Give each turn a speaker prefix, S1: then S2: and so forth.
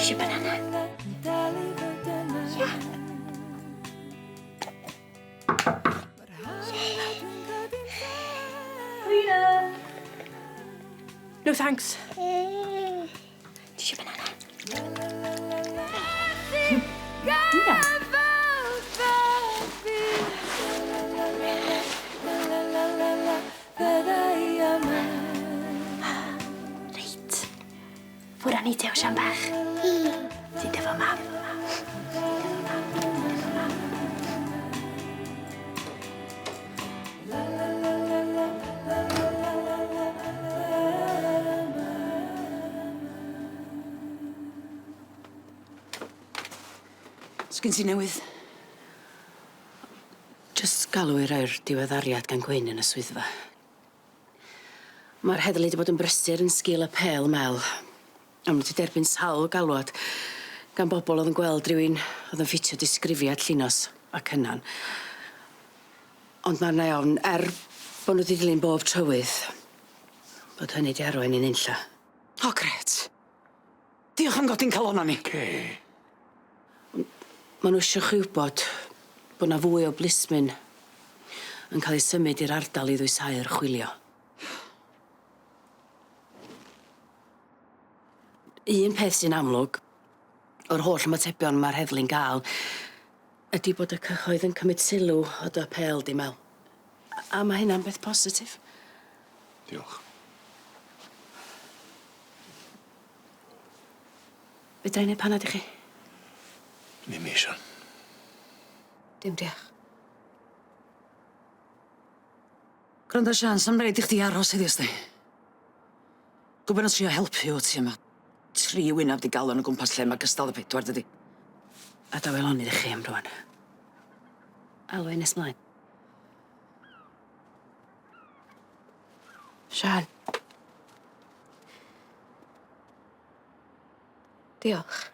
S1: Ti eisiau banana? Ia.
S2: Lena! No thanks.
S1: Ti eisiau banana?
S2: Ia.
S1: Reit. Ffwr â ni te, Osian bach. Ti'n defo mam.
S3: Sgin ti newydd?
S4: Jyst galw i roi'r diweddariad gan Gwyn yn y swyddfa. Mae'r heddlu 'di bod yn brysur yn sgil apêl Mel. A ma' nw 'di derbyn sawl galwad gan bobol o'dd yn gweld rywun o'dd yn ffitio disgrifiad Llinos a Cynan. Ond ma' arna i ofn, er bo' nw 'di dilyn bob trywydd, bod hynny 'di arwain i nunlla.
S3: O grêt. Diolch am godi'n calonna ni.
S5: Kay.
S4: Ma' nw isio chi wbod bo' 'na fwy o blismyn yn cael eu symud i'r ardal i ddwysáu'r chwilio. Un peth sy'n amlwg o'r holl ymatebion ma'r heddlu'n ga'l ydi bod y cyhoedd yn cymryd sylw o dy apêl di Mel. A a ma' hynna'n beth positif.
S5: Diolch.
S4: Fedra i neud panad i chi?
S5: Ddim isio.
S4: Dim diolch.
S3: Gwranda Siân, sa'm raid i chdi aros heddiw sdi. Gwbod yn trio helpu wt ti a ma' tri wynab 'di galon o gwmpas lle 'ma gystal â pedwar dydi?
S4: A dawel lonydd i chi am rŵan. Alw hi nes mlaen.
S1: Siân. Diolch.